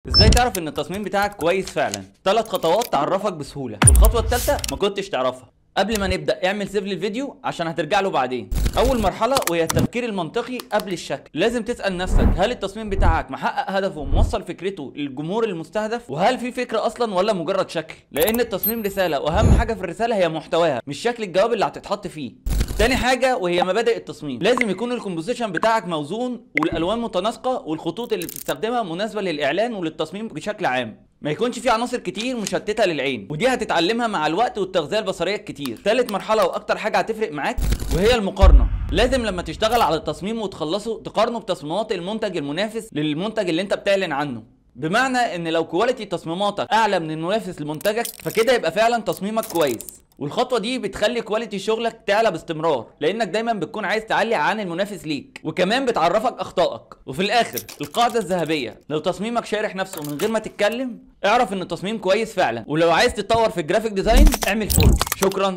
ازاي تعرف ان التصميم بتاعك كويس فعلا؟ 3 خطوات تعرفك بسهولة، والخطوة الثالثة ما كنتش تعرفها. قبل ما نبدا اعمل save للفيديو عشان هترجع له بعدين. اول مرحلة وهي التفكير المنطقي قبل الشكل. لازم تسال نفسك هل التصميم بتاعك محقق هدفه وموصل فكرته للجمهور المستهدف، وهل في فكرة اصلا ولا مجرد شكل؟ لان التصميم رسالة، واهم حاجة في الرسالة هي محتواها مش شكل الجواب اللي هتتحط فيه. تاني حاجة وهي مبادئ التصميم. لازم يكون ال composition بتاعك موزون والالوان متناسقه والخطوط اللي بتستخدمها مناسبة للاعلان وللتصميم بشكل عام، ما يكونش فيه عناصر كتير مشتتة للعين، ودي هتتعلمها مع الوقت والتغذيه البصرية الكتير. تالت مرحلة واكتر حاجة هتفرق معاك وهي المقارنة. لازم لما تشتغل على التصميم وتخلصه تقارنه بتصميمات المنتج المنافس للمنتج اللي انت بتعلن عنه، بمعنى ان لو quality تصميماتك اعلى من المنافس لمنتجك فكده يبقى فعلا تصميمك كويس. والخطوة دي بتخلي quality شغلك تعلى باستمرار، لانك دايما بتكون عايز تعلي عن المنافس ليك، وكمان بتعرفك اخطائك. وفي الاخر القاعدة الذهبية، لو تصميمك شارح نفسه من غير ما تتكلم اعرف ان التصميم كويس فعلا. ولو عايز تتطور في ال graphic design اعمل follow. شكرا.